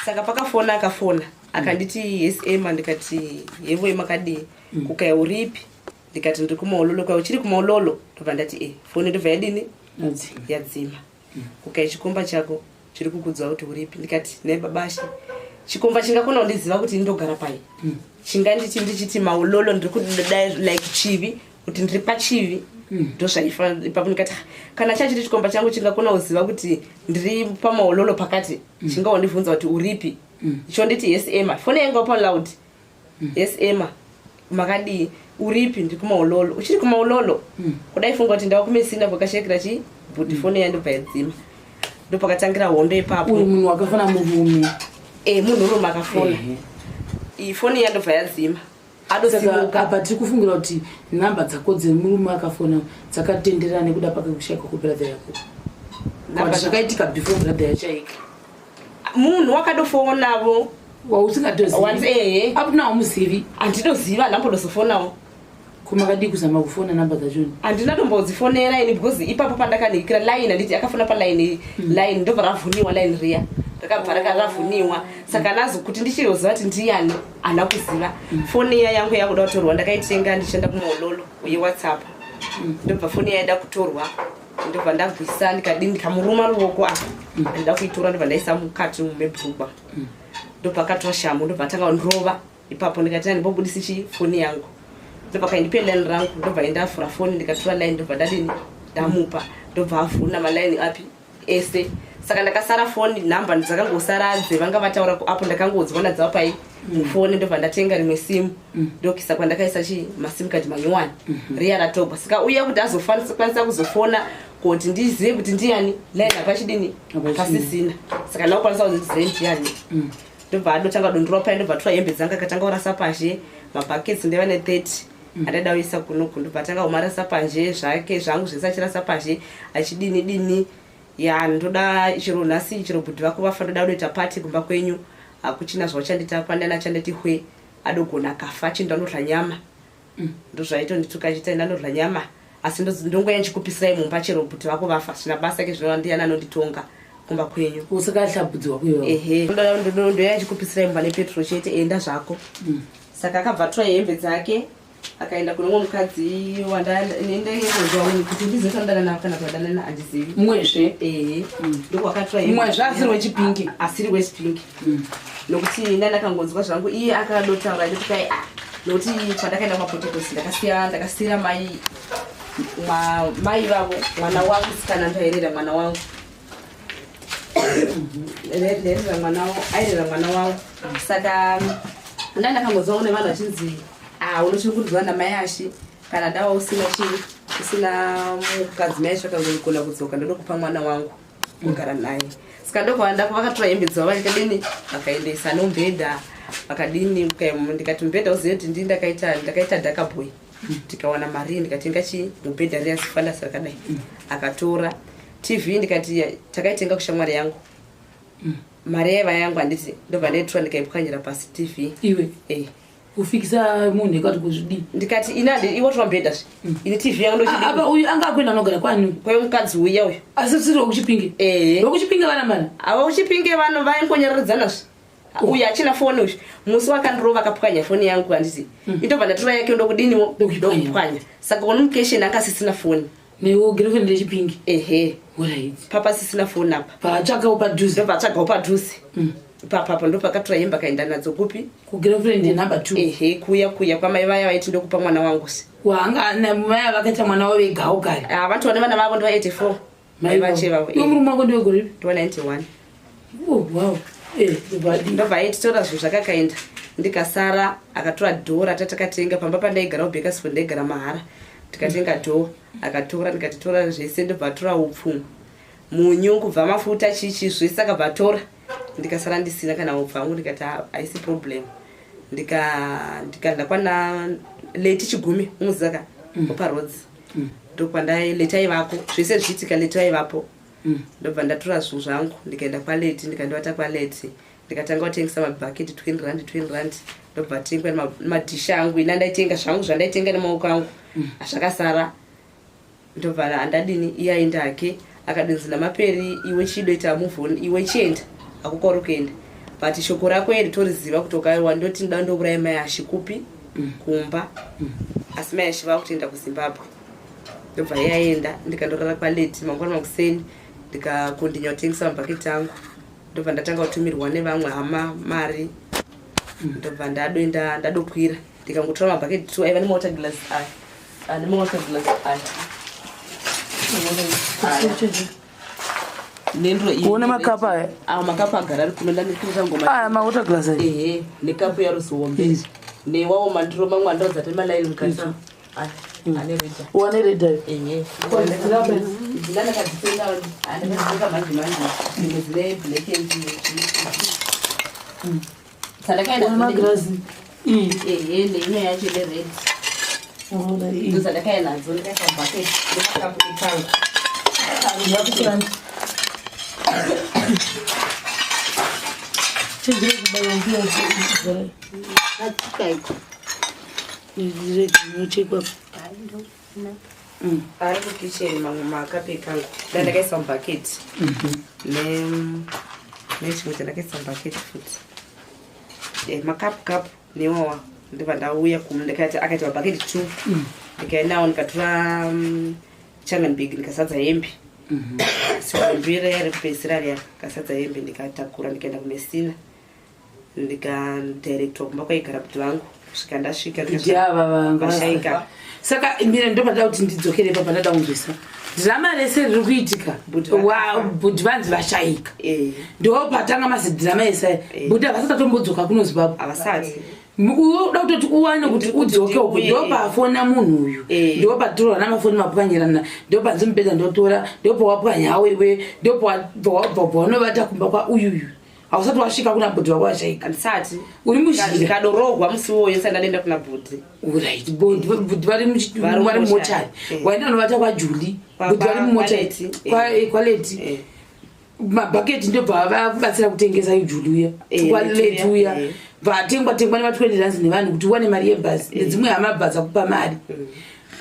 Saka pakafona akafona akanditi, "Yes Ema." Ndikati, "Yevo, makadii?" Kukaya, "Uripi?" Ndikati, "Ndiri kumaololo." Kwai, "Uchiri kumaololo?" Ndobva ndati, "E." Foni ndobva yadini? Yadzima. Kukai, "Chikomba chako chiri kukudza kuti uripi." Ndikati, "Nhai babashe, chikomba chingakona kundiziva kuti ndogara pai? Chinganditi ndichiti maololo, ndiri kudai like Chivi, kuti ndiri paChivi, ndozvaifa ipapo." Ndikati, "Ah, kana chachiri chikomba changu chingakona kuziva kuti ndiri pamaololo pakati, chingawandibvunza kuti uripi, chonditi, 'Yes Ema.'" Foni yainga paloud. "Yes Ema, makadii? Uripi?" "Ndiri kumaololo." "Uchiri kumaololo?" Kudai funga kuti ndava kumesina kwakashekera chi but foni yandobva yadzima. Ndopakatangira hondo ipapo. Uyu munhu wakafona murume? E, munhurume akafona. Iyi foni yandobva yadzima. Saka Adosimuka. apa tiri kufungira kuti nhamba dzako dzemurume akafona dzakatenderana nekuda pake kushaika kwebrother yako. Nhamba Kuti zvakaitika before brother yachaika. Munhu wakadofonavo. Wausingatozivi? Ehe. Apuna wamuzivi? Handitoziva, handambodozofonawo. Kumakadii kuzama kufona namba dzachoni? Handina tombodzifonera ini, because ipapo pandakanikira line, handiti akafona paline, line ndobva ravhuniwa, line riya rakabva ravhuniwa. Saka nazo kuti ndichizoziva kuti ndiyani, handina kuziva. Foni iya yangu yakuda kutorwa, ndakaitenga ndichienda kumaololo uye WhatsApp, ndobva foni iya yaida kutorwa, ndobva ndabvisa, ndikadini, ndikamuruma ruoko apa, handida kuitora, ndobva ndaisa mukati mebhurugwa, ndobva akatora shamu, ndobva atanga kundirova ipapo. Ndikati, "Handimbobudisi chi foni yangu." Ndobva kaindipe line rangu, ndobva ndavhura foni, ndikatora line, ndobva ndadini, ndamupa, ndobva avhuna malaini api ese. Saka ndakasara foni nhamba dzakangosara dzevanga vataura apo, ndakangodziwana dzava pai mufoni. Ndobva ndatenga rimwe simu, ndokisa kwandakaisa chi masim card manyowani, riya ratogwa. Saka uya kuti azokwanisa kuzofona kuti ndizive kuti ndiyani, line hapachidini? Hapachina. Pasisina. Saka ndakukwanisa kuti ndizive ndiyani. Ndobva adotanga dondorwa pai, ndobva atora hembe dzanga, akatanga kurasa pazhe mabhaketsi, ndaiva ne30 andaida kuisa kunoku, ndobva atanga kumarasa pazhe, zvake, zvangu zvese achirasa pazhe, achidini dini. Ya, ndoda chero nhasi, chero bhudhi vako vafa, ndoda kunoita pati kumba kwenyu, hakuchina zvauchanditapa. Ndani achanditi hwe adogona akafa, achienda ndodla nyama. Ndozvaitondituka achiti ndandodla nyama, asi ndongoya ndichikupisirai mumba chero bhuti vako vafa, zvina basa ke zvino, ndiyani anonditonga kumba kwenyu? Usaka ahlabudziwa kuiwa. Ehe, ndoya ndichikupisirai mumba nepetro chete, enda zvako. Saka akabva atora hembe dzake, akaenda kune umwe mukadzi wandandaigonzwa kuti ndizive kuti kana kuvadanana, handizivi. Mumwezve? Ehe, ndokwakatora hembe. Mumwezve asiri weChipinge? Asiri weChipinge, nokuti ndandakangonzwa zvangu iye akadotaura ndoti kai, ah, nokuti pandakaenda kumapotatoes ndakasiya, ndakasiyira mai mai vavo mwana wangu sikana, ndoairera mwana wangu, ndairera mwana, airera mwana wangu. Saka ndandakangonzwa kune vanhu vachinzi, "Ah, unochikurudzwa namai Ashi, kana dawa usina chii, usina mukadzi, mai Ashi vakangokona kudzoka, ndoda kupa mwana wangu kugara naye." Saka ndokwanda vakatora hembe dzavo, vakadini, vakaendesa nomubhedha, vakadini. Ndikati mubhedha, uzive kuti ndii ndakaita, ndakaita dhakaboy, tikawana mari, ndikatenga chi mubhedha riya sifandasi rakadai. Akatora TV, ndikati takaitenga kushamwari yangu, mari yaiva yangu, handiti? Ndobva ndaitora, ndikaipwanyira pasi TV. Iwe? Eh. Kufikisa munhu ekati kuzvidii? Ndikati ina iwe tora mubhedha zve, ini TV yangu ndochidii? Apa uyu anga akuenda anogara kwani? Kwemukadzi uya uyu. Asi siri wekuChipinge? Ehe. WekuChipinge vana mani? Ava kuChipinge vanhu vaingonyararidzana zve. Uyu achina foni uyu, musi wakandirova akapwanya foni yangu, handiti? Indobva ndatora yake, ndokudiniwo? Ndokupwanya. Ndokupwanya. Saka communication akasisina foni. Newe girlfriend yeChipinge? Ehe. Alright. Papasisina foni apa. Paatsvakawo padhuze? Ndobva atsvagawo padhuze ipapapo, ndopakatora hembe, akaenda nadzo kupi? Kugirlfriend yenumber two? Ehe, kuya kuya kwamai vaya vaiti ndokupa mwana wangu se. Wanga vaya vakaita mwana wavo vegawo kare? Ah, vantu vane vana vavo ndiva 84, mai vache vavo. Iwe murume wako ndiwegore ripi? Ndiwa 91. Oh, wow. Eh, ndobva Ndobva aititora zvinhu zvakakaenda, ndikasara. Akatora dhoo ratakatenga pamba pandaigara kuBakersfield, ndaigara mahara, tikatenga dhoo, akatora. Ndikati tora zvese, ndobva atora upfu, munyu, kubva mafuta, chichi, zvese akabva atora, ndikasara ndisina kana upfu hangu. Ndikati, "Ah, haisi problem." Ndikanda kwana Leti Chigumi, umuzaka wapaRhodes, ndokwandai Leti aivako, zvese zvichiitika Leti aivapo. Ndobva ndatora zvinhu zvangu, ndikaenda kwaLeti, ndikandovata kwaLeti, ndikatanga kutengesa mabhaketi, 20 rand, 20 rand. Ndobva tengwa nemadhishi angu, ina ndaitenga zvangu, zvandaitenga nemaoko angu zvakasara. Ndobva handadini, iye aenda hake, akadinzi namaperi, "Iwe chidoita move on, iwe chienda, hakukwauri kuenda." But shoko rako iri toriziva kuti ukaiwa ndoti ndoda ndouraya mai Ashi kupi? Kumba. Asi mai Ashi vakutoenda kuZimbabwe. Ndobva yaenda, ndikandorara kwaleti. Mangwana makuseni ndikakondinya kutengesa mabhaketi angu, ndobva ndatanga kutumirwa nevamwe hama mari. Ndobva ndadoenda, ndadokwira, ndikangotora mabhaketi two aiva nemawater glass aya, nemawater glass aya nendro iyi. Kuona makapu aya? Awo makapu agara ari kuno, ndandikuita ngoma. Aya mawater glass aya? Ehe, nekapu yaruziwombe newawo mandiro mamwe andaudza temalaini mukati. Aya, ane reda. Wane reda ayo? Ehe. Dzirapa? Dzina ndakadzitenga, ndakadzitenga manje manje, dzimwe dzine black and dzandakaenda. Wane magirazi iyi? Ehe, neimwe yacho ine red. Ona iyi. Ndo dzandakaenda nadzo, ndikaisa mubhaketi nemakapu ekangu. Zvakusiyana. Chenjere kubaya mbiya dzara. Atikaiko. Inochekwa. Ari kukicheni mamwe makapu ekangu ndandakaisa mubhaketi nechimwe chandakaisa mubhaketi futi. Makapu kapu newawa. Ndobva ndauya kuno, ndikati akaita mabhaketi two, ndikaendawo ndikatora changanbig, ndikasadza hembe. Hembe riya rekupedzisira riya, ndikasadza hembe, ndikatakura, ndikaenda kuMessina, ndikadirectwa kumba kwaigara bhuti vangu kusvika ndasvika. Ndiava vanga Vashaika. Saka mira, ndopanda kuti ndidzokere pa pandada kunzwisa dhirama rese riri kuitika. Bhuti vakafa. Bhuti vanzi vashaika. Eh. Ndo patanga mazidhirama ese aya. Bhuti havasati atombodzoka kuno Zimbabwe? Havasati. Unoda kutoti uwane kuti udzoke uku. Ndiuye. Ndopafona munhu uyu. Ndopatorwa namafoni, mapwanyirana, ndopanzi mubhedha ndotora, ndopawapwanyawo iwe, ndopawabva kumba kwauyuyu. Hausati wasvika kuna bhuti vako vashaika? Handisati. Uri muzhira? Ndikadorohwa musi iwoyo sandadaenda kuna bhuti. Right, bhuti vari Vari vari mumochari. mumochari. Waenda unovata kwaJuli? Bhuti vari mumochari? kwaLeti. Kwaleti. Mabhaketi ndobva vakubatsira kutengesa iJuli uya? Kwaleti. Leti uya. uya. Bva tengwa nema20 rands nevanhu kuti uwane mari yebhasi, nedzimwe hama bva dzakupa mari,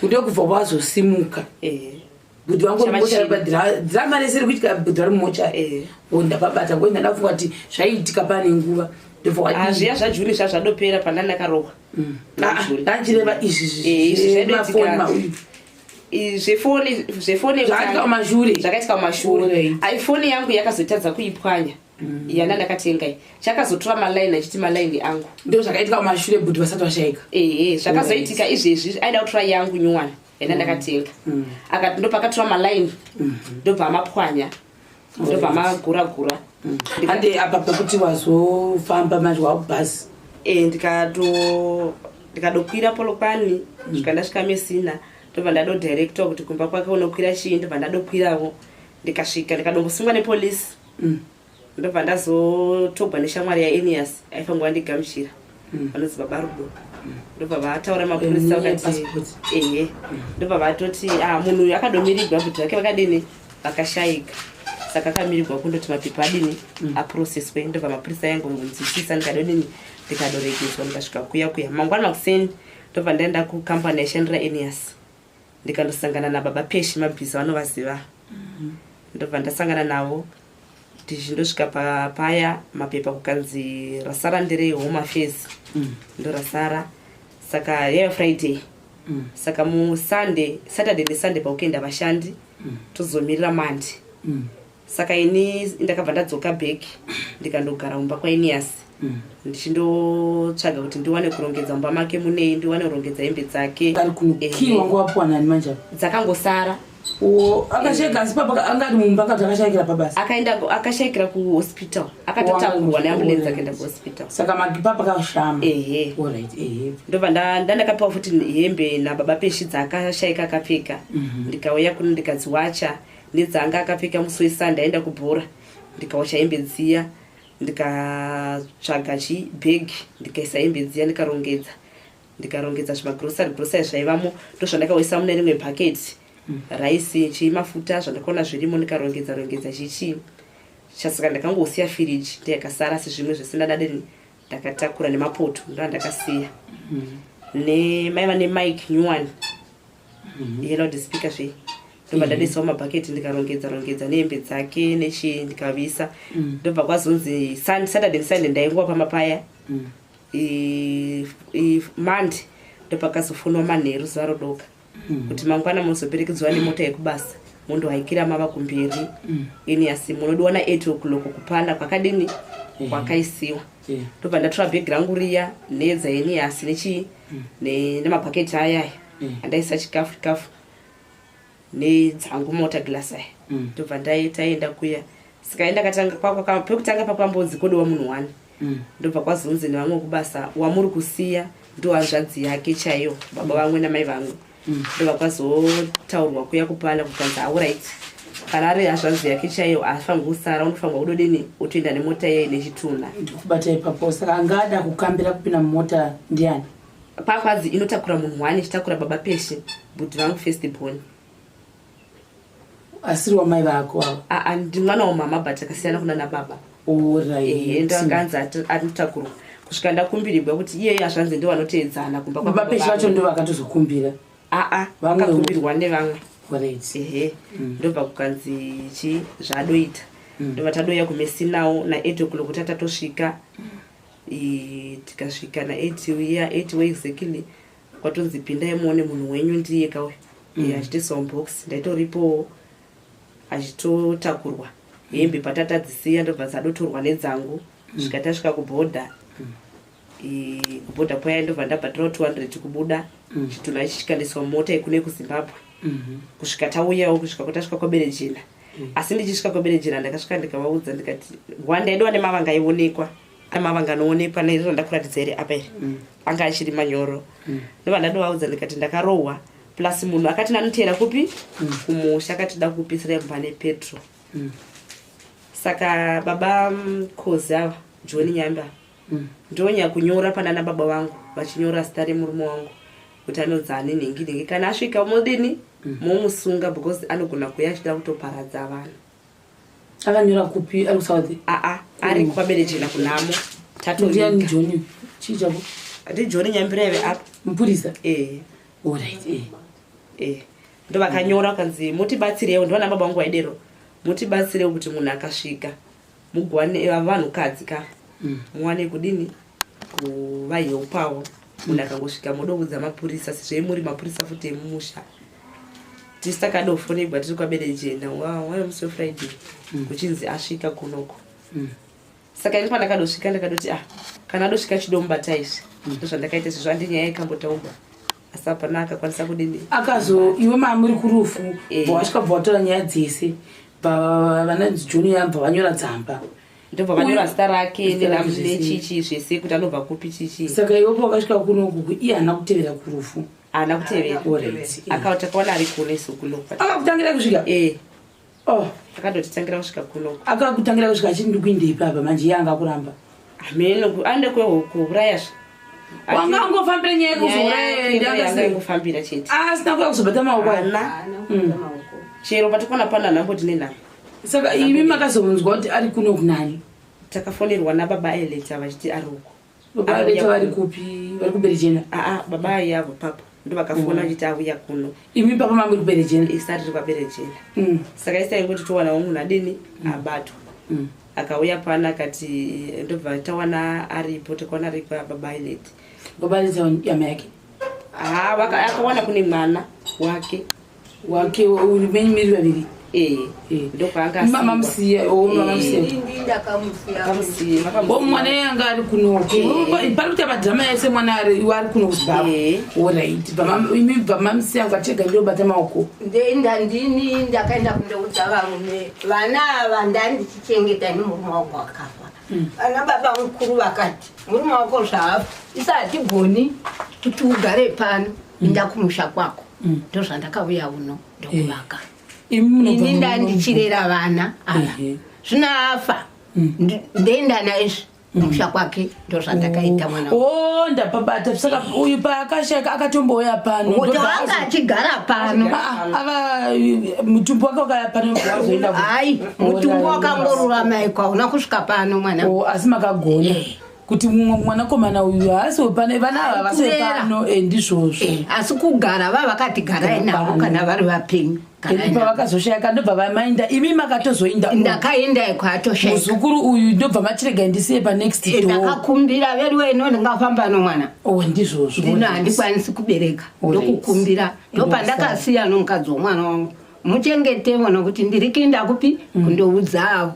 ndokubva wazosimuka. Bhuti vangu vari mumochari. Padhirama rese riri kuitika bhuti vari mumochari. Ndapabata ngo ndandafunga kuti zvaiitika pane nguva, ndobva wadii? Hazviya zvaJuni zvazvadopera pandani ndakarohwa naJuli. Ndanchireva izvi. Izvi zvaidoitika. Zvemafoni mauyu. Zvefoni Zvakaitika kumashure. Zvakaitika kumashure. Alright. iPhone yangu yakazotadza kuipwanya yana ndakatenga iyi, chakazotora malaini achiti malaini angu. Ndo zvakaitika kumashure bhuti vasati vashaika? Ehe, zvakazoitika izvezvi aida kutora yangu nyuwani yana ndakatenga, akati ndopakatora malaini, ndobva amapwanya, ndobva amagura-gura. Hande apa pekuti wazofamba manje wakubhasi. Ndikadokwira Polokwane svika ndasvika Mesina, ndobva ndadodirectwa kuti kumba kwake unokwira chii, ndobva ndadokwirawo, ndikasvika, ndikadombosungwa nepolisi. Ndobva ndazotogwa neshamwari yaEnias aifanirwa ndigamuchira, vanonzi Baba Rudo. Ndobva vataura mapurisa vakati Passport. Ehe, ndobva vatoti, ah, munhu uyu akadomirigwa, bhuti vake vakadini, vakashayika, saka akamirigwa kundoti mapepa adini, aprocesswe. Ndobva mapurisa aingongonzwisisa, ndikadodini, ndikadoregedzwa, ndikasvika kuya kuya mangwana makuseni. Ndobva ndaenda kukambani yaishandira Enias, ndikandosangana nababa Peshi Mabhiza, vanovaziva. Ndobva ndasangana navo, tichindosvika paya mapepa kukanzi rasara ndere Home Affairs, ndorasara. Saka yaiva Friday, saka muSunday, Saturday neSunday pakuenda vashandi, tozomirira Monday. Saka ini ndakabva ndadzoka back, ndikandogara mumba kwaEnias, ndichindotsvaga kuti ndiwane kurongedza mumba make munei, ndiwane kurongedza hembe dzake. Ari kuno? Kii wangu wapuwa nani manje apa? Dzakangosara. Akashaika asi papa anga ari mumba akati akashaikira pabasa? Akaenda, akashaikira kuhospital, akatotakurwa neambulance akaenda kuhospital. Saka papa kashama? Ehe. Alright, ehe. Ndobva ndandakapiwa futi hembe nababa Peshi dzaakashaika akapfeka. Ndikauya kuno, ndikadziwacha nedzanga akapfeka musi weSunday aenda kubhora. Ndikawacha hembe dziya, ndikatsvaga chibhegi, ndikaisa hembe dziya, ndikarongedza, ndikarongedza zvimagrosari grosari zvaivamo, ndozvandakaisa mune rimwe bhaketi, raisi, chimafuta, zvandakaona zvirimo, ndikarongedza rongedza chichii. Saka ndakangosiya firiji ndeyakasara, asi zvimwe zvese ndadadini, ndakatakura nemapoto, ndo andakasiya. Nemaiva nemic nyuwani yeloud speaker zve. Ndobva ndadisawo mabhaketi, ndikarongedza rongedza nehembe dzake nechii, ndikavisa. Ndobva kwazonzi Saturday neSunday ndaingova pamapaya. Monday ndopakazofonwa manheru zuva rodoka kuti mangwana munozoperekedzwa nemota yekubasa, mundohaikira mava kumberi. Ini asi munodiwa na8 o'clock kupanda kwakadini, kwakaisiwa. Ndobva ndatora bhegi rangu riya nedzaEnias nechii nemabhaketi ayaya andaisa chikafu chikafu nedzangu mota glass aya. Ndobva taenda kuya. Saka indakatanga pekutanga pakwambonzi kodiwa munhu one. Ndobva kwazonzi nevamwe kubasa, wamuri kusiya ndo hanzvadzi yake chaiyo, baba vamwe namai vamwe. Ndobva kwazotaurwa kuya kupala, kukanzi alright, kana ari hanzvadzi yake chaiyo haafanirwi kusara, unofanirwa kudodini, otoenda nemota iyayi nechitunha. Ndikubata ipapo. Saka anga ada kukambira kupinda mumota ndiani? Pakwanzi inotakura munhu one, ichitakura baba Peshe, bhudhi vangu first born. Asiri wamai vako avo? Aa, ndi mwana wamama, but akasiyana kuna nababa. Ehe, ndo akanzi anotakurwa kusvika ndakumbirirwa kuti iyeye hazvanzi ndo vanoteedzana kumba. Baba Peshe vacho ndo vakatozokumbira? Aa, vakakumbirwa nevamwe. Ehe, ndobva kukanzi chi zvadoita. Ndobva tadoya kuMessinawo na8 o'clock kuti atatosvika. Tikasvika na8 uya, 8 we exactly, kwatonzi pindai muone munhu wenyu, ndiye kauya. Achitoiswa mubox, ndaitoripowo achitotakurwa. Hembe patatadzisiya ndobva dzadotorwa nedzangu. Svika tasvika kubhodha. Kubhodha kwaya ndobva ndabhadhirawo 200 kubuda. Chitunha ichi chikandiswa mumota yekune kuZimbabwe kusvika tauyawo, kusvika kwatasvika kwaBerejena. Asi ndichisvika kwaBerejena ndakasvika ndikavaudza, ndikati one, ndaidiwa nemavanga aionekwa, mavanga anoonekwa neizvo zvandakuratidza here apa iri, anga achiri manyoro. Ndobva ndadovaudza ndikati ndakarohwa, plus munhu akati nanoteera kupi kumusha, akatida kupisira mumba nepetro. Saka baba Kozi ava, John Nyamba, ndonya kunyora panana baba vangu, vachinyora zita remurume wangu kuti anonzi ani, nhingi nhingi, kana asvika modini, momusunga, because anogona kuuya achida kutoparadza vanhu. Akanyora kupi? Ari kuSouth? Aa, ari kwaBerejena kunhamo. Ndiani? Tatoviga. John chii chako? Ndi John Nyambireve apa. Mupurisa? Eh. Alright, eh. Eh, ndo vakanyora, vakanzi mutibatsirewo, ndovana baba vangu vaidero, mutibatsirewo kuti munhu akasvika mugwane vanhukadzi ka muwane kudini kuvaheupawo. Munhu akangosvika modoudza mapurisa, sezvo muri mapurisa futi emumusha. Tisi takadofonegwa tiri kwaBerejena waya musi weFriday kuchinzi asvika kunoko. Saka ini pandakadosvika ndakadoti, ah, kana adosvika chidomubata izvi. Ndozvandakaita izvozvo, andi nyaya ikambotaurwa, asi hapana akakwanisa kudini. Akazo iwe mamuri kurufu? Eh. Bva wasvika, bva watora nyaya dzese, bva vana Junior bva vanyora tsamba. Ndobva vanyora zita rake. Zita rake zvese. Nechichi zvese, kuti anobva kupi, chichi. Saka iwepo wakasvika kunoku, iye haana kutevera kurufu? Haana kutevera. Alright. Takaona ari kuno isu kuno. Akakutangira kusvika? Eh. Oh. Akandotitangira kusvika kuno. Akakutangira kusvika achiti ndikuinde ipapa, manje iye anga kuramba? Hameno, aende kuurayazve. Wanga angofambira nyaya yekuzouraya? Ingofambira chete. Asina kuya kuzobata maoko ayo? Haana. Chero patikona pana nhambo tine nhamo. Saka imi makazonzwa kuti ari kuno kunani? Takafonerwa nababa Aeleta vachiti ari uko. Baba Aeleta vari kupi? Vari kuBerejena? Aa, baba aiyavo papa ndo vakafona vachiti auya kuno. Imi papa mamuri kuBerejena? Isati tiri kwaBerejena. Saka isaingoti towanawo munhu adini, abatwa. Akauya pano akati ndobva tawana aripo, takaona ari kwababa Aeleti. Baba Aeleta yama yake? Ha, akawana kune mwana wake. Wake menyu miri vaviri? Eh. Eh. Ndokwaanga. Mamusiya? Oh, mamamusiya. Ndi ndakamusiya. O, mwana iye anga ari kunoku? Pari kuita madhirama ese, mwana ari ari kuno kuZimbabwe? Eh. Alright, imi bva mamusiya ngatega ndobata maoko? Ndenda ndini ndakaenda kundoudza varume, vana ava ndandichichengeta nemurume wangu akafa. Vana baba mukuru vakati murume wako zvaafa, isa hatigoni kuti ugare pano, inda kumusha kwako. Ndozvandakauya uno, ndokuvaka. Imi munobva Ini ndandichirera vana ava. Zvino afa, ndoenda naizvi kumusha kwake, ndozvandakaita mwana wangu. O, ndapabata. Saka uyu paakashayika akatombouya pano? Kuti wanga achigara pano. Ah, ava mutumbi wake wakaya pano, wazoenda Hai, mutumbi wakangorurama iko, hauna kusvika pano mwana. Oh, asi makagona. Eh. Kuti mwanakomana uyu haasi wepano, vana ava havasi wepano, eh, ndizvozvo. Eh, asi kugara vavakati garai navo kana vari vapenyu. Pavakazoshayaka ndobva vamainda, imi makatozoinda? Ndakaenda kwatoshaika muzukuru uyu, ndobva matirega ndisiye panext eh, door. Ndakakumbira veduwe, ino ndingafamba nomwana? Oh, ndizvozvo. Ndino handikwanisi kubereka, ndokukumbira. Ndopandakasiya nomukadzi womwana wangu, muchengetevo nokuti ndiri kuenda kupi kundoudza avo.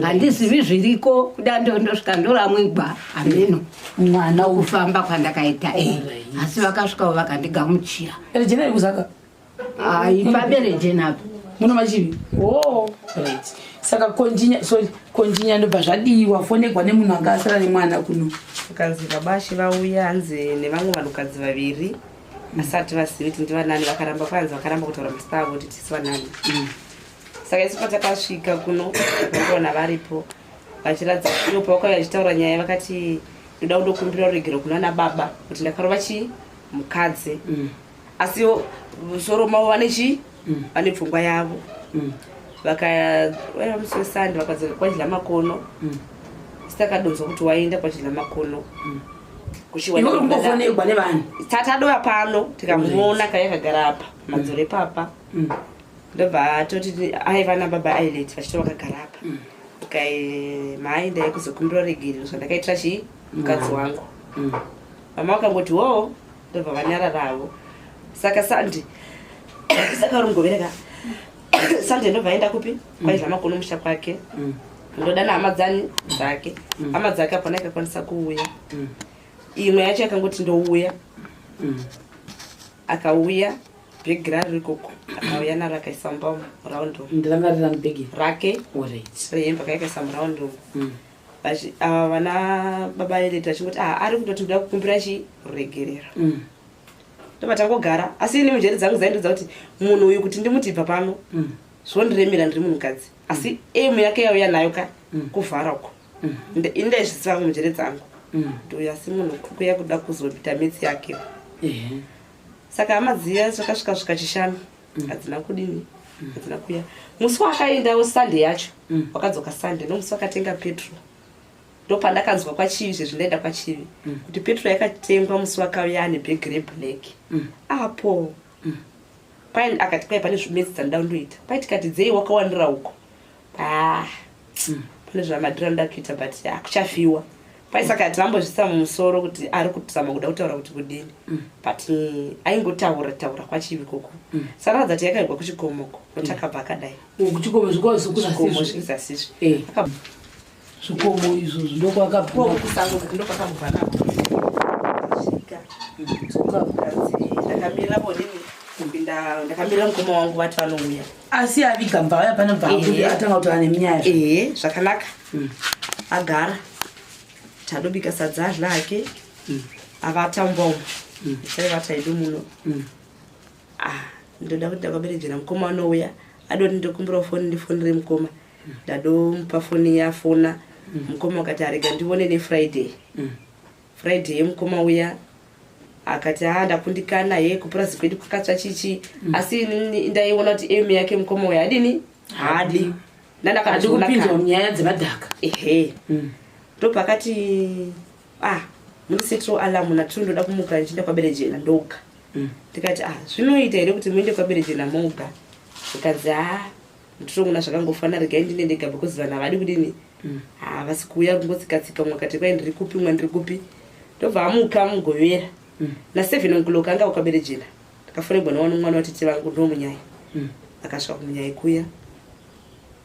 Handizivi zviriko, kuda ndondosvika ndoramwigwa, hameno. Mwana. Kufamba kwandakaita e, asi vakasvikawo vakandigamuchira. Rejena kuzaka? Ai, paBerejena. Muno machivi. Oh, right. Saka konjinya, sorry, konjinya, ndobva zvadiwa fonegwa nemunhu anga asara nemwana kuno. Ukanzi babashi vauya, hanzi nevamwe vanhukadzi vaviri, asati vazivi kuti ndivanani. Vakaramba, kwanzi vakaramba kutaura mazita avo kuti tisi vanani. Saka isu patakasvika kuno takangoona varipo vachiratidza. Ivo pavakauya vachitaura nyaya, vakati ndoda kundokumbira ruregero kuna baba kuti ndakarova chii mukadzi. Asi musoro mavo vane chii, vane pfungwa yavo. Vakauya musi weSunday, vakadzoka kwadya makono. Isi takadonzwa kuti waenda kwachidya makono. Iwe uri kungofonegwa nevanhu? Tatadoya pano tikamuona kaya kagara apa madzoro epapa. Ndobva atoti aiva nababa Ailet vachito vakagara apa. Ukai mhai, ndai kuzokumbira regerero zvandakaitira chii mukadzi wangu. Mama vakangoti wo, ndobva vanyararavo. Saka Sunday, saka uri Mugovereka Sunday, ndobva aenda kupi kwaidla makono musha kwake. Ndoda nehama dzani dzake, hama dzake hapana ikakwanisa kuuya. Imwe yacho yakangoti ndouya. Akauya, bhegi rari ikoko, akauya naro akaisa mumba muround room. Ndirangarira bhegi rake rehembe akaikaisa muround room. Ava vana baba Eleti vachingoti, ah, ari kutoti ndoda kukumbira chi ruregerero. Ndobva tangogara, asi ini mujeri dzangu dzaindodza kuti munhu uyu kuti ndimuti ibva pano zvondiremera, ndiri munhukadzi. Asi aim yake yauya nayo ka kuvhara uko. Ini ndaizviziva mujere dzangu kuti uyu asi munhu kuya kuda kuzoita metsi yake. Saka hama dziya zvakasvika svika Chishanu, hadzina kudini, hadzina kuya. Musi wakaendawo Sunday yacho, wakadzoka Sunday, nomusi wakatenga petrol, ndopandakanzwa kwaChivi zvezvi ndaenda kwaChivi kuti petrol yakatengwa musi wakauya ane bhegi reblack apo. Kwai akati kwai pane zvimetsi dzandida kundoita, kwai tikati dzei wakawandira uko, ah, pane zvamadhira ndoda kuita, but hakuchafiwa kwai. Saka tinambozvisa mumusoro kuti ari kuzama kuda kutaura kuti kudini, but aingotaura taura kwaChivi koko. Saka ratidza kuti yakaigwa kuchikomoko notakabva akadai. Kuchikomo zvikomo zvikuzasizvo. Zvikomo izvozvo ndokwakabva? Kusango ndokwakabva nako. Svika, ndakamirira bonini kupinda, ndakamirira mukoma wangu vati vanouya. Asi aviga mbavaya pane bva atanga kutaura nemunyaya? Ehe, zvakanaka. Agara, tadobika sadza, adla hake, avata mumba umu. Taivata hedu muno. Ah, ndoda kuti ndakaberejera mukoma anouya, adoti ndokumbirawo foni ndifonere mukoma. Ndadomupa foni, yafona mukoma akati arega ndivone neFriday. Friday yemukoma uya akati ha, ndakundikana ye kupurazi kwedu kwakatsva chichi. Asi inini ndaiona kuti aim yake mukoma uya adini haadi. Hadi kupinzwa munyaya dzemadhaka. Ehe, ndopakati ah, mundisetiro alarm natiri, ndoda kumuka ndichienda kwaBerejena ndoga. Ndikati ah, zvinoita here kuti muende kwaBerejena moga? Zvikanzi ha, nditoona zvakangofana, regai ndine ndega because vanhu havadi kudini, havasi kuuya, kungotsika-tsika. Umwe akati kwai ndiri kupi, umwe ndiri kupi. Ndobva amuka Mugovera na7 o'clock anga kwaBerejena. Ndakafonerwa newana mwana watete vangu ndomunyaya. Akasvika kumunyaya kuya,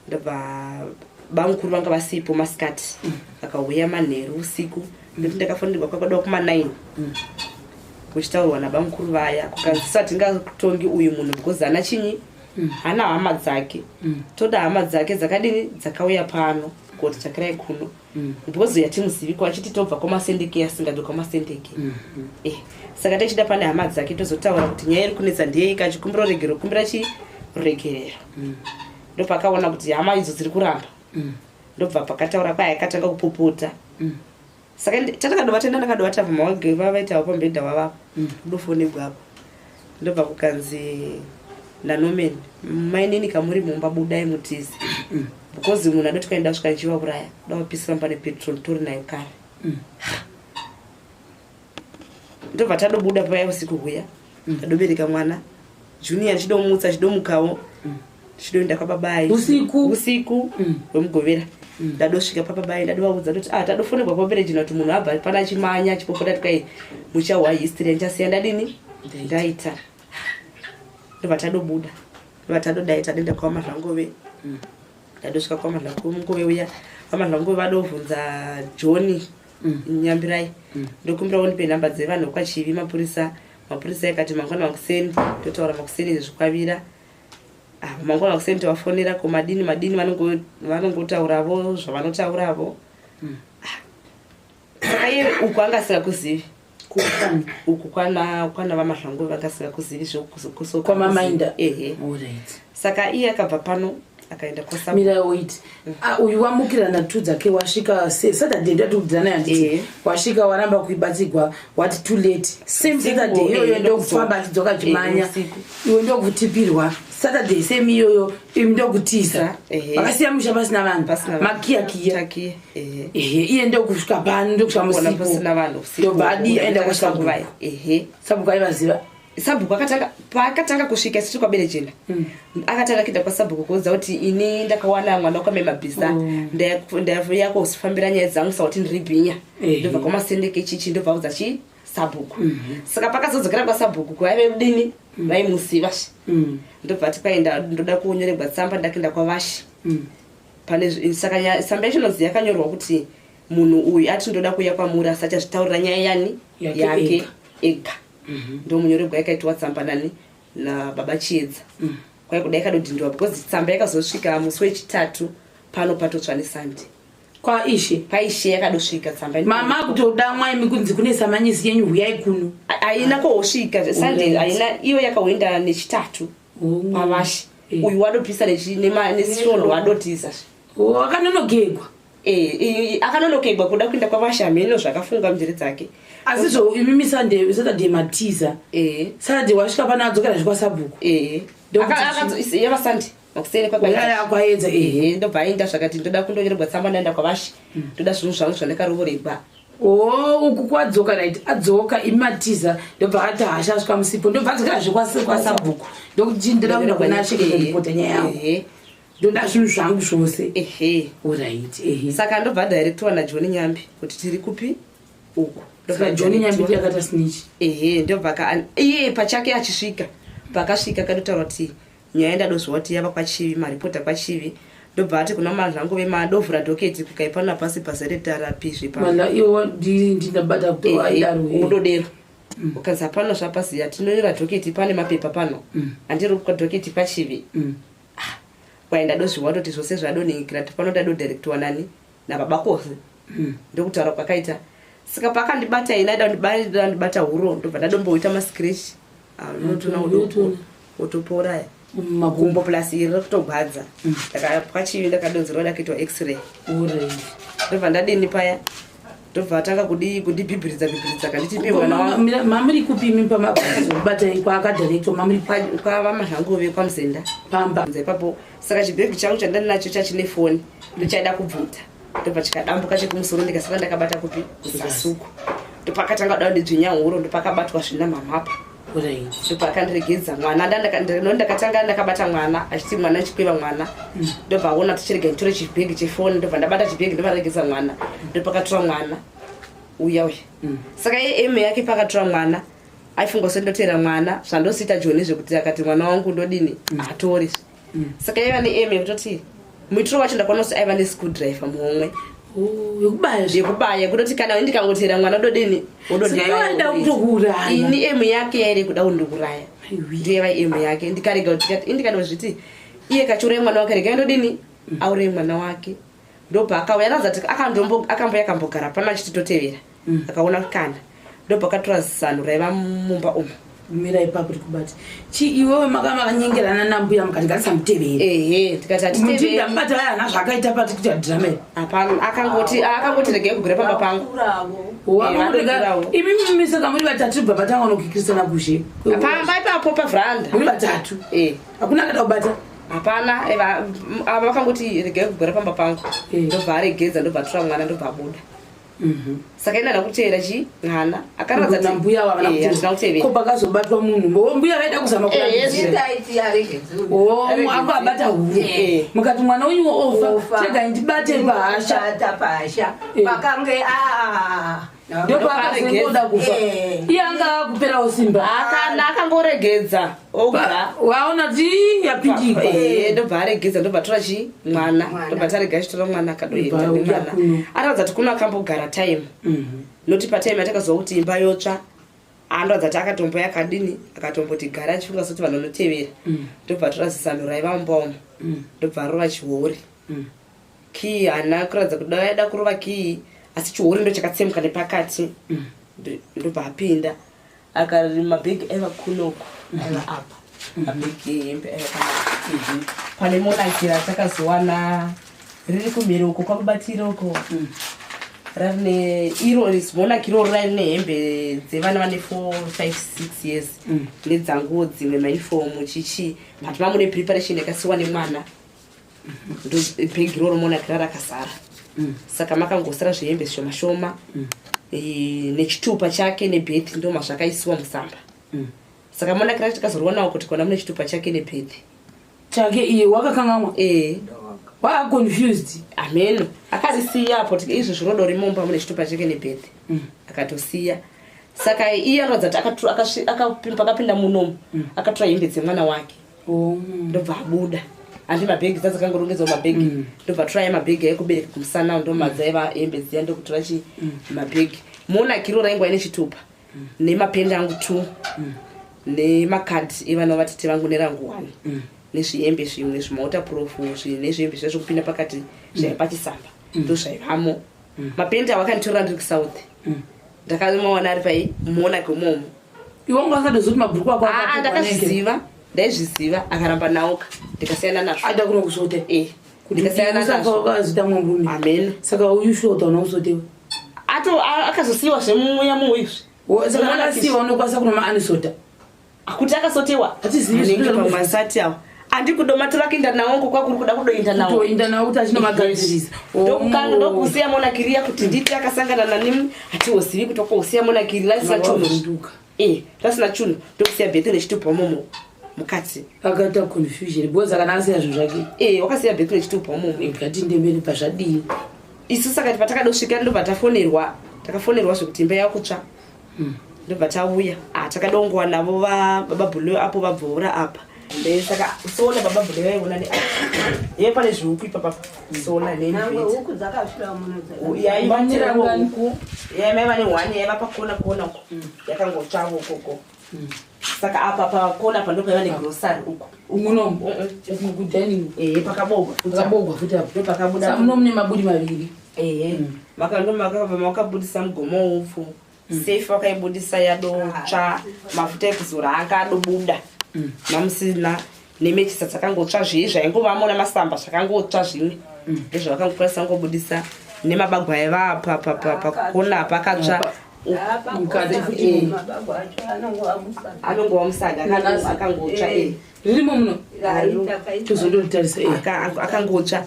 ndobva bamukuru vanga vasipo masikati, akauya manheru usiku, nekuti ndakafonerwa kwakadwa kuma9 kuchitaurwa nabamukuru vaya, kukanzi satingatongi uyu munhu because hana chinyi, hana hama dzake. Toda hama dzake dzakadini, dzakauya pano kuti tsvakirai kuno because yatimuzivi achiti tobva kwaMasendeke, asingabvi kwaMasendeke. Eh, saka tichida pane hama dzake tozotaura kuti nyaya iri kunetsa ndeyei, achikumbira ruregero, kumbira chi ruregerero. Ndopakaona kuti hama idzo dziri kuramba, ndobva pakataura kwai akatanga kupopota. Saka tatakadovata, ndakadovata pamawage vavaitawo pamubhedha wavapo, kudofonegwa apo, ndobva kukanzi naNorman, mainini kamuri mumba, budai mutize because munhu adoti kwaenda svika nchivauraya, da vapisira mumba nepetrol tori nayo kare. Ndobva tadobuda paya usiku huya. Tadobereka mwana Junior, ndichidomutsa, chidomukawo, tichidoenda kwababai. Usiku? Usiku wemugovera. Ndadosvika pababai, ndadovaudza kuti ah, tadofonegwa kwaberejina kuti munhu abva pana achimanya achipopota, tikai muchahwa history yandichasiya ndadini ndaita. Ndobva tadobuda, ndobva tadodai, tadoenda kwaMazvangove. Ndadosvika kwaMazvangove uya, vaMazvangove vadovhunza John Nyambirai, ndokumbira undipe nhamba dzevanhu kwaChivi, mapurisa. Mapurisa akati mangwana makuseni totaura, makuseni izvi zvikwavira. Ah, mangwana makuseni tovafonera, ko madini madini, vanongotauravo zvavanotauravo. Ah, saka iye uku anga asingakuzivi uku kwana vaMahlangu, vanga asingakuzivi zvekusoka. KwamaMainda? Ehe. Alright. Saka iye akabva pano akaenda kwasa. Mira, wait. Ah, uyu wamukirana tu dzake, wasvika Saturday, ndatiudzana handiti? Wasvika, waramba kuibatsigwa, wati too late. Same Saturday iyoyo ndokufamba achidzoka achimanya. Usiku. Iwe ndokutipirwa Saturday same iyoyo, imi ndokutiza. Vakasiya musha pasina vanhu. Pasina vanhu. Makiyakiya. Takiya, ehe. Ehe, iye ndokusvika pano, ndokusvika Kuona musipo. pasina vanhu usiku. Ndobva adi aenda kwasabhuku. Nguvayo, ehe. Sabhuku aivaziva? Sabhuku akatanga, paakatanga kusvika isiti kwaBerejena, akatanga kuenda kwasabhuku kuudza kuti ini ndakawana mwana wakwame mabhiza, ndayakuzifambira nyaya dzangu sakuti ndiri bhinya. Ndobva kwaMasendeke chichi, ndobva audza chi sabhuku. Saka pakazodzokera kwasabhuku kwaive dini, vaimuziva. Ndobva ati kwaenda, ndoda kunyoregwa tsamba, ndakuenda kwavashi. Pane saka tsamba yacho inonzi yakanyorwa kuti munhu uyu ati ndoda kuuya kwamuri asi achazvitaurira nyaya yani? Yake. Yake. Ega. Ega. Ndomunyoregwa yakaitwa tsamba nani? Nababa Chiedza. Kwai kuda yakadodhindiwa because tsamba yakazosvika musi wechitatu pano patotsva neSande. Kwaishe? Paishe yakadosvika tsamba. Mama kutodamwa imi kunzi kune samanyisi yenyu, huyai kuno. Haina kohosvika Sunday. Haina, iyo yakaenda nechitatu kwavashi. Uyu wadopisa nesvondo wadotiza. Oh, akanonogegwa. Eh, akanonokegwa kuda kuenda kwavashe, hameno zvakafunga munjere dzake. Asi zvo imimi Sunday, Saturday matiza. Saturday wasvika pano, adzokera zvekwasabhuku. Yava Sunday makuseni. Uyaya kwaedza, ehe. Ehe, ndobva aenda zvakati ndoda kundonyorerwa tsamba, ndaenda kwavashi, ndoda zvinhu zvangu zvandakarovoregwa. O, uku kwadzoka, right, adzoka, imi matiza, ndobva ati hasha, asvika musipo, ndobva adzokera zvekwasabhuku, ndokuti ndoda kuenda kuna She kundoripota nyaya yangu, ndoda zvinhu zvangu zvose. Alright, ehe. Saka ndobva adirectwa naJohn Nyambi kuti tiri kupi uku. Saka John Nyambi ndiye akaita snitch? Ehe, ndobva iye pachake achisvika, pakasvika akatotaura kuti nyaya ndadozwa kuti yava kwaChivi, maripota kwaChivi. Ndobva ati kuna mazvangu vemadovhura docket kukaipana pasi pazeretarapizve. Mana iwo ndinabata kuti aidaro. Unododero ukanzi hapana zvapaziya, tinonyora docket, pane mapepa pano, handiri docket paChivi. Kwai ndadozviwa toti zvose zvadoningikira kuti pano ndadodirectwa nani? Nababa Kosi. Ndokutaura kwakaita. Saka paakandibata ina aida kundibata huro, ndobva ndadomboita mascratch unotona otopora. Makumbo. Gumbo plus iri rokutogwadza. Kwachivi ndakadonzerwa, ndakaitwa x-ray. Ndobva ndadini paya, ndobva atanga kundibhibhiridza bhibhiridza kanditi pe mwana wangu. Mamuri kupi imi pamazobata kwaakadirectwa, mamuri? KwavaMazvangove, kwaMuzenda. Pamba? Nza ipapo. Saka chibhegi changu chandandinacho chachine foni, ndochaida kubvuta, ndobva chikadambuka chekumusoro, ndikasara ndakabata kupi? Kuzasuku. Ndopakatanga kuda kundidzvinya huro, ndopakabatwa zvina mamapa. Ndopakandiregedza mwana. Ndakatanga ndakabata mwana, achiti mwana chikweva mwana, ndobva aona tichirega nditore chibhegi chefoni, ndobva ndabata chibhegi, ndobva ndaregedza mwana, ndopakatora mwana uya uya. Saka iye eme yake pakatora mwana aifunga sendotera mwana zvandosiita Joni, zvekuti akati mwana wangu ndodini hatori. Saka iva neeme yekutoti muitiro wacho ndakaona kuti aiva nescrewdriver muhomwe. Yekubaya? Yekubaya, kutoti kana ndikangotera mwana dodini. Saka iwe aida kutokuuraya? Ini emu yake yairi kuda kundiuraya, ndiyo yaiva emu yake. Ndikarega kuti ndikadozviti iye kachiuraya mwana wake, regai ndodini auraye mwana wake. Ndobva akauya ati akamboya akambogara pano achiti totevera, akaona kana, ndobva akatora zano raiva mumba umu. Mira ipapo, tikubati chi iwewe makanyengerana nambuya mukati ngatisamutevere? Ehe, tikati hatiteveri. Mutinda mubati aya hana zvakaita pati kuita drama iri. Hapana, akangoti regai kugara pamba pangu. Kuravo. Vadodirawo. Imi misaka muri vatatu, bva matanga unokikirisana kushe. Pamba ipapo pavhranda. Muri vatatu? Eh. Hakuna akada kubata? Hapana, ava vakangoti regai kugara pamba pangu. Ndobva aregedza, ndobva atora mwana, ndobva abuda. Saka ina ndakuteera chi mwana akaratidza Na mbuya ava Eh, handina kutevera. Ko pakazobatwa munhu mbo mbuya vaida kuzama kuratidzira. Itaiti aregedzi Oh, ako abata huru. Eh. Mukati mwana wenyu ofa, Ofa. chega ndibate pahasha. Bata pahasha. Eh. Pakange a Ndopaakazoda kufa. Eh. Iye anga akuperawo simba. Akana akangoregedza oga. Waona kuti ii, yapindikwa. Eh, ndobva aregedza ndobva atora chi mwana Mwana. ndobva tarega achitora mwana akadoenda Ndobva auya nemwana kuno. ataradza kuti kuno akambogara time Mhm. noti patime yatakazwa kuti imba yotsva andoradza kuti akatombo yakadini akatomboti gara achifunga sekuti vanhu vanotevera ndobva atora zisano raiva mumba umo ndobva arova chihori kii haana kuratidza kuti dai aida kurova kii asi chihori ndo chakatsemuka nepakati Ndobva apinda akari mabhegi aiva kunoko aiva apa mabhegi ehembe aiva panapa pane monakira takazowana riri kumhiri uko kwamubatiro uko rarine iro monaki iroro rarine hembe dzevana vane 4 5 6 years nedzanguwo dzimwe maunifomu chichi but mamune preparation yakasiwa nemwana ndo bhegi iroro monakira rakazara saka makangosara zvihembe zvishoma shoma Eh, nechitupa chake nebhethi ndo mazvakaisiwa musamba saka monakira tikazorionawo kuti kona mune chitupa chake nebhethi Chake iye wakakangamwa. ee Waa confused. ameno akarisiya apo kuti izvi zvinodori mumba mune chitupa chake nebhethi akatosiya saka iye anoratidza kuti pakapinda munomu akatora hembe dzemwana wake Oh. ndobva abuda handi mabhegi dzadzakangorongedzwa mabhegi ndobva atora mabhegi aikubereka kumusana ndomadzaiva hembe dziya ndokutora chi mabhegi monakiro raingwa ine chitupa nemapenda angu two nemakadhi evana vatete vangu nerangu one nezvihembe zvimwe zvimauta profu nezvihembe zviya zvekupinda pakati zvaiva pachisamba ndozvaivamo mapenda awo akanditorera ndiri kusouth ndakamawana ari pai monaki umomo Iwe wanga usatozoti mabhuku ako aa akatorwa nenge. ndakazviziva ndaizviziva akaramba nauka ndikasiyana nazvo Ada kuno kusote. Eh, ndikasiyana Usafa nazvo wakazoita mumwe murume. amen Saka uyu shota unokusotewa. ato akazosiyiwa zvemuya muizvi Saka Monaki. akasiyiwa unokwanisa kunoma anisota. kuti akasotewa Hatizivi Anenge zvinoda pamwe asati awo andikudomatora kuenda nawo ngo kwakuri kuda kudoenda nawo Kutoinda nawo kuti achinomagadzirisa. ndokusiya monakiriya kuti nditi akasangana nani hatiwozivi kuti wakausiya monakiri rasina chunhu Wavhunduka. Eh, rasina chunhu ndokusiya bheti nechitupa umomo mukati Akaita confusion because akana asiya zvinhu zvake. Eh, wakasiya bheti nechitupa umomo Ngatindembere pazvadii. isu saka patakadosvika ndobva tafonerwa takafonerwa zvekuti imba yakutsva ndobva tauya ah, takadongowa navo baba bhule apo vabvura apa Saka sola baba bhule vaiona neapa ye pane zvihuku ipapa sola Nangwe neinveta huku dzakasvira muno dzaka- yaivahuku yaimaiva nehwani yaiva pakona kona uko yakangotsvavo ukoko saka apa pakona pa ndopaiva negrosari uko Muno kudining ehe pakabogwa pakabogwa futi apo. ndopakabuda Saka muno mune maburi maviri. ehe makabva makabudisa mugomo woupfu sefi wakaibudisa yadotsva mafuta ekuzora anga adobuda mamusina nemechisa dzakangotsva zvii zvaingovamo namasamba zvakangotsva zvimwe ndozvavakangokwanisa ngobudisa nemabagwa aiva apa pakona apa akatsva Apa Mukati kose futi. mabagwa acho anongova musaga. anongova musaga akangotsva Eh. Ririmo muno. Takaita- Tozondoritarisa eh. akangotsva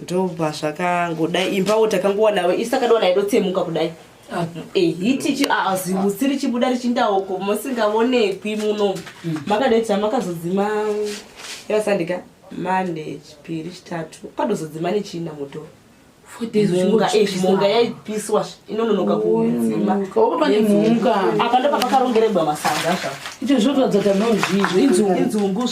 ndobva zvakangodai imbawo takangowanawo isi takadona idotsemuka kudai Apa. hiti zimusi richibuda richindaoko musingaonekwi muno makadaita makazodzima ivasandika mande chipiri chitatu kwadozodzima nechina moto 4 days mhunga uchingochipisa. mhunga yaipiswa inononoka kudzima Inononoka. Wapa pane mhunga. apa ndo pakarongeregwa masaga zva Izvo zvotoratidza kuti hamuna zviizvo inzungu. inzungu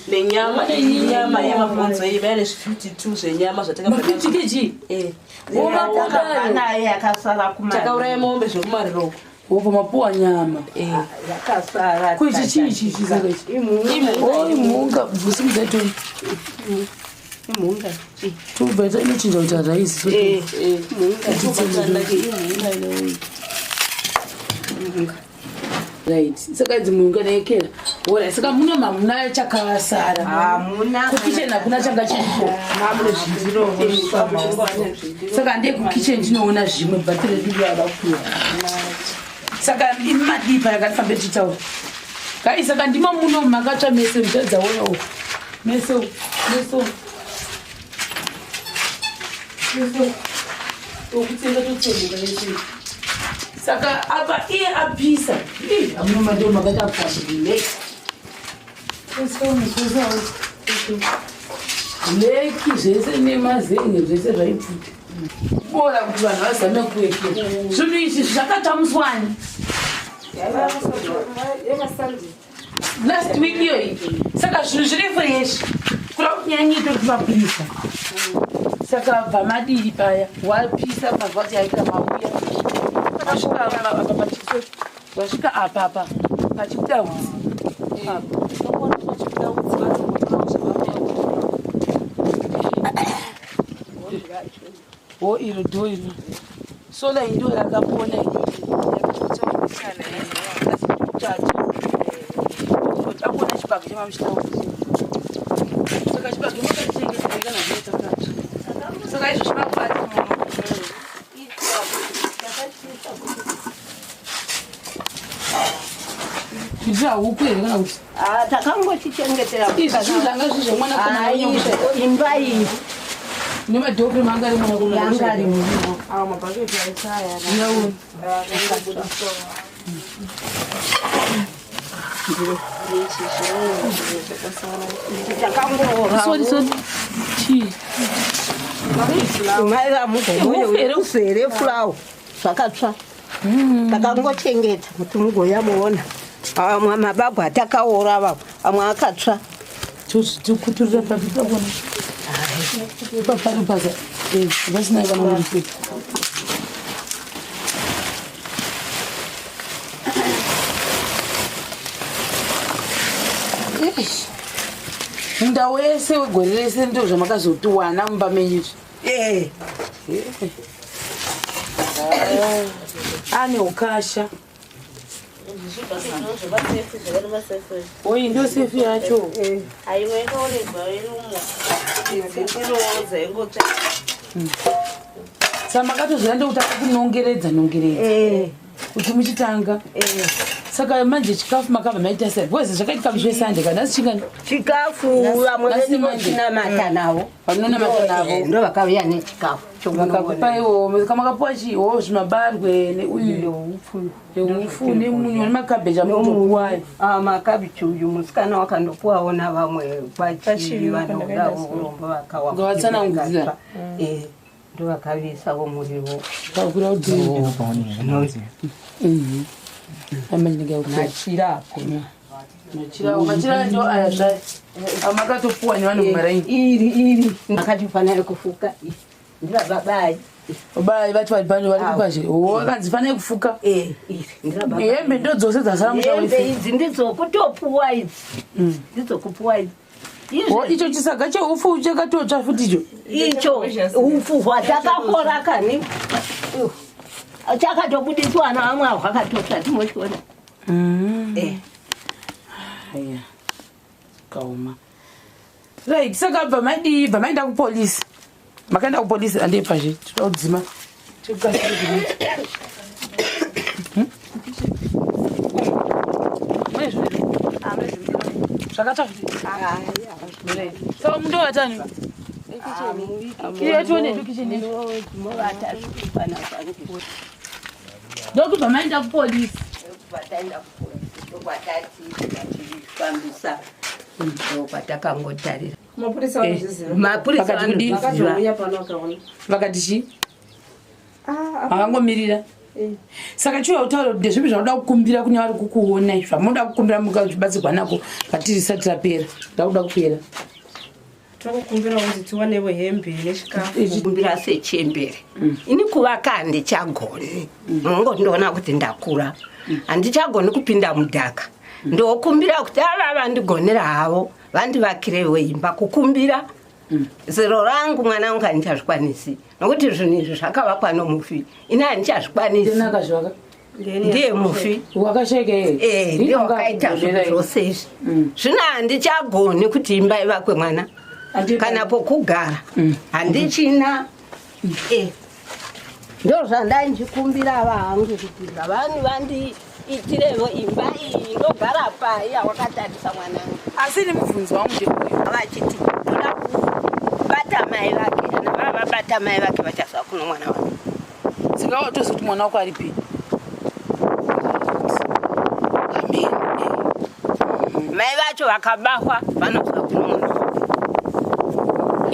zvenenyama nyama yemabhonzo iyi vaya nezvi52 zvenyama Ma50 kg. Eh. Takabva naye yakasara kuma- takauraya mombe zvekumariroko Wobva mapuwa nyama. yakasara Ko ichi chii ichi ichi saka ichi? Imhunga. Oh imhunga bvusimudza toni. Imhunga. Tobva ita inochinja kuita rice. So right. Saka idzi mhunga nekera. Ora saka muno hamuna chakasara. Hamuna. Kukitchen hakuna changa chiripo. mamune zvindiro Saka handei kukitchen tinoona zvimwe bhatiri redu rava kupiwa. Saka imi madii paya ngatifambe tichitaura. Kai saka ndimo muno makatsva mese muchadzaona uku. Mese uku, mese uku. Mese uku. Tokutsenga totsenga yese. Saka apa iye apisa. Ih, amuna mando makata pasi Leki zvese nemazenge zvese zvaipfuta. Bora kuti vanhu vazame kuekera. Zvinhu izvi zvakatamuswani. Last week iyoyi. Saka zvinhu zviri fresh. Kuda kuti nyaya itori kumapurisa. Saka bva madii paya wapisa mazuva ati aita mauya. Wasvika apa pachiso. Wasvika apa apa pachibuda utsi. Apa. Wo iro do iro. Sola iyi ndo yakapona iyi. Takona chibage chemamuchitaura. Saka chibage makachengeta kana zvinotakati. Saka izvo zvimakwati muno. Kuitira huku here kana kuti? Ah, takangochichengetera Izvi zvinhu zvanga zviri zvemwanakomana Ah, wenyu. imba iyi Nemadhokiri manga ari mwanakomana. yanga ari muriwo. Awa mabhaketi aisaya. Yawo. Takangoora. Sorry, sorry. Chii? Mai Hufu here? vamugomouzere fulawu zvakatsva. Takangochengeta kuti mugoya muona. Amwe mabagwa atakaora ava amwe akatsva. Tikuturira papi pakona. Papari paka. Eh, vasina kana muripo. Eish. Munda wese wegore rese ndo zvamakazotiwana mumba menyu izvi. Eh, Ane ukasha. Oyi ndo sefi yacho. Aiwe yakaoregwa irumo. Inoodza ingotsva. Saka makatozoya ndokutanga kunongeredza nongeredza eh, kuti muchitanga. eh. Saka manje chikafu makabva maita sei? Because zvakaitika musi weSunday kana nhasi chingani? Chikafu vamwe Nhasi vedu Monday. tinamata navo. Vanonamata navo. Eh, Ndo vakauya nechikafu. Vakakupa iwo kamakapuwa chiwo zvimabarwe neuyu neufu nemunyu nemakabheji amutopuwayo. Makabichi uyu musikana wakandopuwawo navamwe kwachivi vanodawo urombo vakawa. Ngavatsanangudza. Eh, ndo vakaviisawo muriwo. Pakura kuti Machira apo. machira machira ndo aya zvayo amakatopuwa nevanhu mumaraini. Iri iri makatifanira kufuka. Ndirababai. Bai vati vari pano vari kupazhe. Wakanzi fanai kufuka. Eh, iri ndirababai. Hembe ndo dzose dzasara musha Hembe wese. idzi ndidzokutopuwa idzi. Ndidzokupuwa idzi. Wo Izvi icho chisaga cheufu chakatotsva futi icho. icho upfu hwatakakora kani. Chakatobudiswa navamwe hwakatotsva timochiona. Eh. Aya. Kaoma. Right, saka bva madii bva maenda kupolisi. Makaenda kupolisi andei pazhe. Toda kudzima. Tikukasire kuita. Mune zvinhu. Zvakatsva futi. Saka mundovatani? Iyo tione hedu kitchen yedu. Movata zvipanapa. Ndokubva maenda kupolisi. Vataenda kupolisi ndokwatati vachifambisa ndokwatakangotarira. Mapurisa vanozviziva. Mapurisa Vakati kudii? vanozviziva. Vakazouya pano vakaona. Vakati chii? Vakangomirira. Saka chiuya kutaura kuti ndezvipi zvaunoda kukumbira kune vari kukuona zvamunoda kukumbira mukabatsirwa nako ngatiri risati rapera ndakuda kupera Tokukumbira kuti tiwanewo hembe nechikafu. Kumbira sechembere. Ini kuvaka handichagoni. Munongondiona kuti ndakura. Handichagoni kupinda mudhaka. Ndokumbira kuti ava vandigonera havo vandivakirewo imba kukumbira. Zero rangu mwana wangu handichazvikwanisi nokuti zvinhu izvi zvakavakwa nomufi. Ini handichazvikwanisi. ndinakazvaka Ndiye mufi. wakashaika Eh, ndiye wakaita zvinhu zvose izvi. Zvino handichagoni kuti imba ivakwe mwana. Kana pokugara handichina. Eh. Ndo zvandandikumbira vangu kuti zvavani vandiitirevo imba iyi ndogara pai yawakatarisa mwanangu. asi ni mubvunzo wangu ndeuyu Vachiti ndoda kubata mai vake kana vavabata mai vake vachazwa kuno mwana wake. Saka watoziva kuti mwana wako aripi? Amen. Mai vacho vakabahwa vanobva kuno.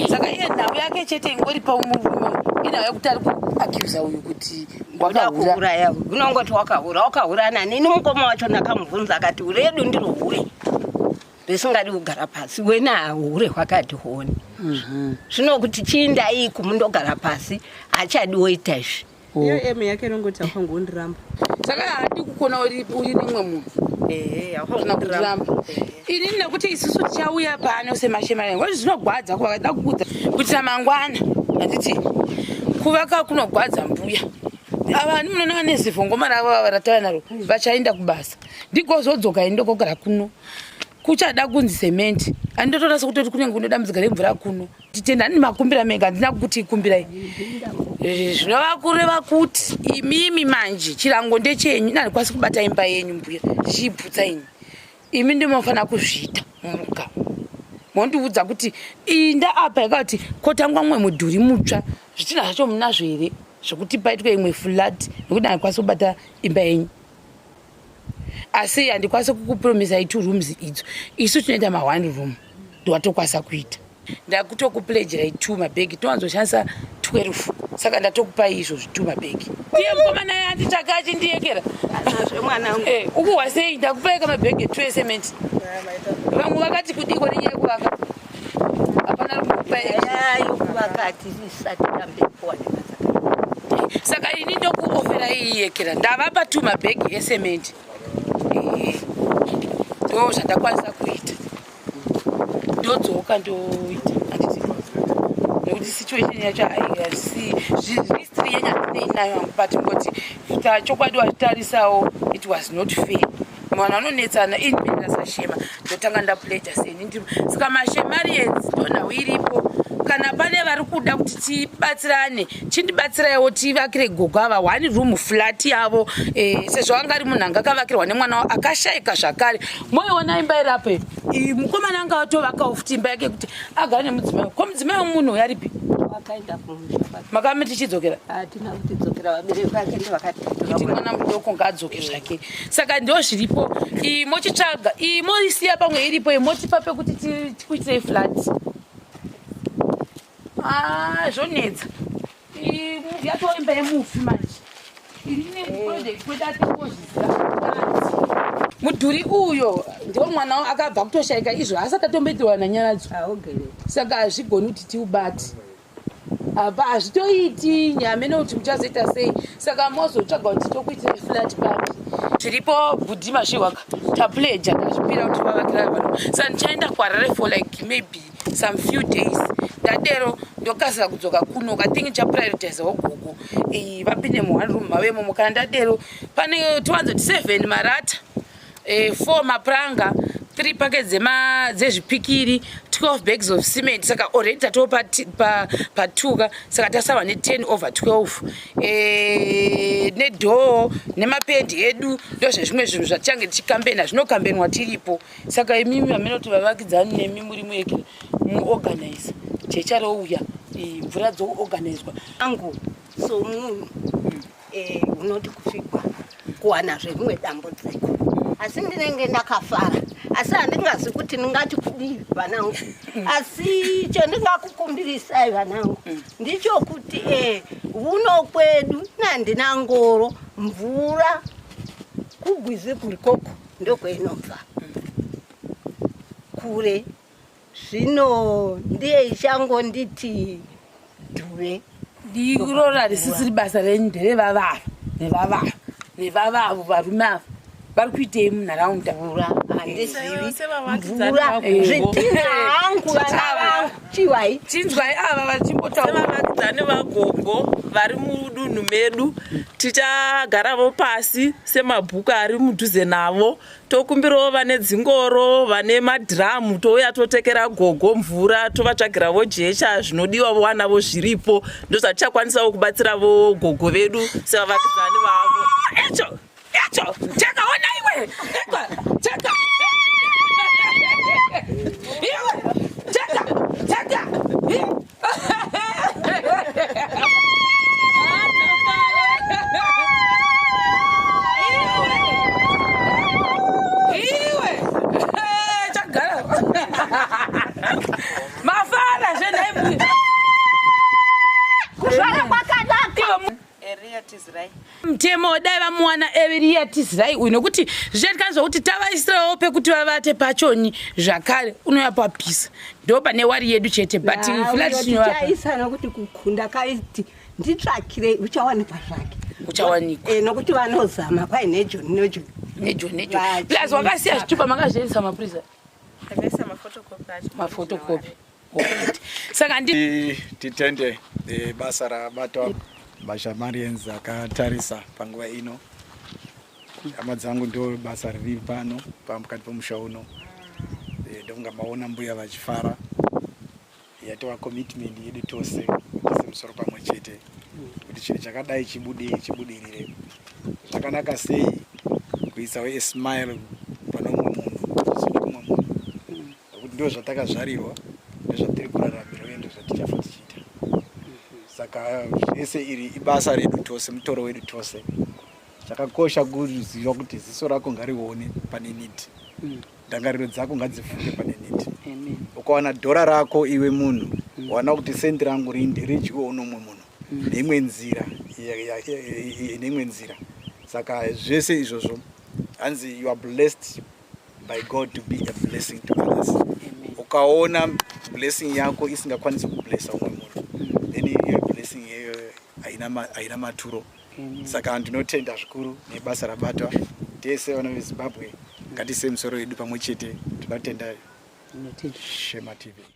Saka iye nhau yake chete ingori paumurume inhau yekuti ari kuacusa uyu kuti Kuda wakahura. kuuraya unongoti wakahura, wakahura nani? Ini mukoma wacho ndakamubvunza akati hure yedu ndiro hure risingadi kugara pasi, wena hure hwakati honi. Zvino kuti chiindai kumundogara pasi hachadi woita izvi. Iyo emu yake inongoti hafangondiramba. Saka haadi kukona uri uri nemumwe munhu. Ehe. Kana kundiramba inini, nekuti isusu tichauya pano semashemari, ngoti zvinogwadza kuvaka. Da kukuudza kuitira mangwana, handiti kuvaka kunogwadza mbuya ava. Munoona nezivhongoma ravo ava ratava naro, vachaenda kubasa, ndigozodzoka ini ndogogara kuno. Kuchada kunzi sementi, anditotora sekutoti kunenge kune dambudziko remvura kuno. Titenda handini makumbira mega, handina kukuti kumbirai. Zvinova kureva kuti imimi manje chirango ndechenyu. Ina handikwanisi kubata imba yenyu mbuya ndichiiputsa ini. Imi ndimofanira kuzviita muga mondiudza kuti inda apa yakati kotangwa mumwe mudhuri mutsva. Zvitina zvacho munazvo here zvekuti paitwe imwe flat? Nekuti handikwanisi kubata imba yenyu, asi handikwanisi kukupromisai two rooms idzo. Isu tinoita ma1 room, ndowatokwanisa kuita. Ndakutokupledgerai two mabhegi, towanzoshandisa 12, saka ndatokupai izvozvi two mabhegi. Ndiye mukomana yanditsvaka achindiyekera. Anazve mwanangu. Ukuhwa sei? Ndakupai kamabhegi two esementi. Vamwe vakati kudiko nenyaya yekuvaka, hapana rikukupai. Nyaya yokuvaka hatisati tambepuwa nebasa. Saka ini ndokuoferai iyekera, ndavapa two mabhegi esementi. Ndo zvandakwanisa kuita. Ndodzoka ndoita, handiti? Nekuti situation yacho haisi history yenyu handinei nayo hangu, but ngoti chokwadi wachitarisawo, it was not fair. Vanhu vanonetsana. Ini ndasashema, ndotanga ndapledger seni ndiri. Saka mashemarians, ndonhau iripo. Kana pane vari kuda kuti tibatsirane, chindibatsiraiwo tivakire gogo ava one room flat yavo, sezvo anga ari munhu anga akavakirwa nemwana wavo akashayika zvakare. Moiona imba iri apo iyi, mukomana anga atovakawo futi imba yake kuti agare nemudzimai. Ko mudzimai wemunhu uyu aripi? Wakaenda kumusha kwake. Makame tichidzokera? Hatina kutidzokera, vabereki vake ndovakati kuti mwana mudoko ngaadzoke zvake. Saka ndo zviripo. Iyi mochitsvaga, iyi moisiya pamwe iripo, iyi motipa pekuti tikuitirei flat. Ah, zvonetsa. Iyi yatova imba yemufi manje. Ini project kwedu atingozviziva. Mudhuri uyo ndiwo mwana akabva kutoshayika izvo, asati atomboitirwa nanyaradzo. Aogere. Saka hazvigoni kuti tiubate apa, hazvitoiti nyame nekuti muchazoita sei. Saka mozotsvaga kuti tokuitirai flat papi. Zviripo bhudhi mazviwaka, tapledger, tazvipira kuti vavakira vanhu. Saka ndichaenda kuHarare for like maybe some few days. Ndadero ndokasira kudzoka kuno. I think ndichaprioritizewo gogo vapinde muone room mavo imomo. Kana ndadero, pane towanzoti 7 marata, 4 mapuranga, 3 packet dzezvipikiri, 12 bags of cement. Saka already tatoo patuka, saka tasava ne10 over 12, nedoor nemapendi edu. Ndozvezvimwe zvinhu zvatichange tichikambena, zvinokambenwa tiripo. Saka imimi vamenoti vavakidzani nemi muri muekera muorganize jecha rouya, mvura dzoorganizwa. Angu somunhu unoti kufigwa kuwanazve rimwe dambudziko, asi ndinenge ndakafara, asi handingazi kuti ndingati kudii vanangu. Asi chandingakukumbirisai vanangu ndichokuti uno kwedu nandina ngoro, mvura kugwizi kurikoko ndokweinobva kure. Zvino ndiye ichangonditi dhuve. Irora risisiri basa renyu, nderevavava nevavava nevavavo. Varume ava vari kuitei munharaunda? Mvura handizivi. Sevavakidzani Mvura vagogo. zvitina hangu vana vangu, chiwai. Chinzwai ava vachimbotaura. Sevavakidzani vagogo vari mudunhu medu, tichagaravo pasi semabhuku ari mudhuze navo. Tokumbirawo vane dzingoro, vane madhiramu, touya totekera gogo mvura, tovatsvagiravo jecha, zvinodiwa vowanavo zviripo. Ndozvatichakwanisawo kubatsiravo gogo vedu sevavakidzani vavo. Echo echo, cheka, ona iwe. Ekwa, cheka iwe, cheka cheka. Eriya Tizirai. Mutemo dai vamuwana Eriya Tizirai uyu nokuti zvichaitika zvokuti tavaisirawo pekuti vavate pachoni zvakare unouya papisa ndo pane wari yedu chete but flat tichaisa nokuti kukunda kaiti nditsvakirei uchawanikwa zvake uchawanikwa e, nokuti vanozama kwai nejoni nejoni nejoni nejoni plus wakasiya zvitupa makazviendesa mapurisa takaisa mafotokopi acho mafotokopi saka ndi titende eh, basa rabatwa mashamarians akatarisa panguva ino hama dzangu ndo basa riri pano pamukati pomusha uno eh, ndokunga maona mbuya vachifara yatova commitment yedu tose tise musoro pamwe chete kuti chinhu chakadai chibude chibudirire zvakanaka sei kuisawo a smile pane umwe munhu zvisina kumwe munhu nekuti ndo zvatakazvarirwa ndozvatiri kuraramira uye ndozvatichafa tichiita saka zvese iri ibasa redu tose mutoro wedu tose chakakosha kuziva kuti ziso rako ngarione pane need ndangariro dzako ngadzifunge pane need ukawana dhora rako iwe munhu mm. wana kuti sendi rangu ridyiwewo nomumwe munhu mm. neimwe nzira neimwe nzira saka zvese izvozvo hanzi you are blessed by god to be a blessing to others ukaona blessing yako isingakwanisi kublessa umwe munhu mm. then iyo blessing iyoyo haina maturo saka ndinotenda zvikuru nebasa rabatwa tese vana vezimbabwe ngatiise misoro yedu pamwe chete tinotenda Shema TV.